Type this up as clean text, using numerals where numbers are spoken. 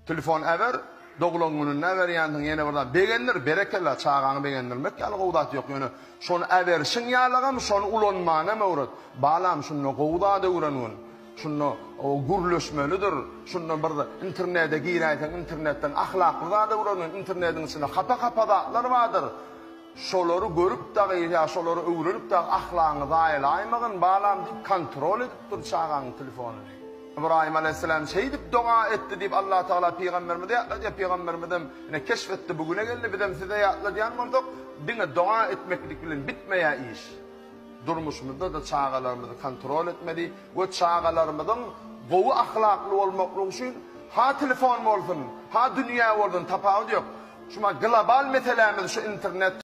Telefon äber, doglan gününde äberýänsiň ýene bir zat begendir, berekella çagaňy begendirmek ýaly gowy zat ýok ýöne şony äberişiň ýalagam şony ulanmanam öwret. Balam şunda gowy zat öwrengin. Şunda gürleşmelidir. Şunda bir internede giräýseň internetden ahlakly zat öwrengin. Internediň içinde hapa-hapa zatlar bardyr. Şolary görüp dagy ýa şolary öwrenip dagy ahlagyňy zaýalaýmagyn balam diýip kontrol edip dur çagaňyň telefonyny. Ybraýym aleýhissalam şeýdip doga etdi diýip Allatagala pygamberimize ýatladýar. Pygamberimizem ine keşf etdi bu güne geldi bizem size ýatladýan bolsak diňe doga etmeklik bilen bitmeýär iş. Durmuşymyzda-da çagalarymyzy kontrol etmeli we çagalarymyzyň gowy ahlakly bolmaklygy üçin ha telefon bolsun, ha dünýä bolsun tapawudy ýok. Şuma global meselämiz şu internet.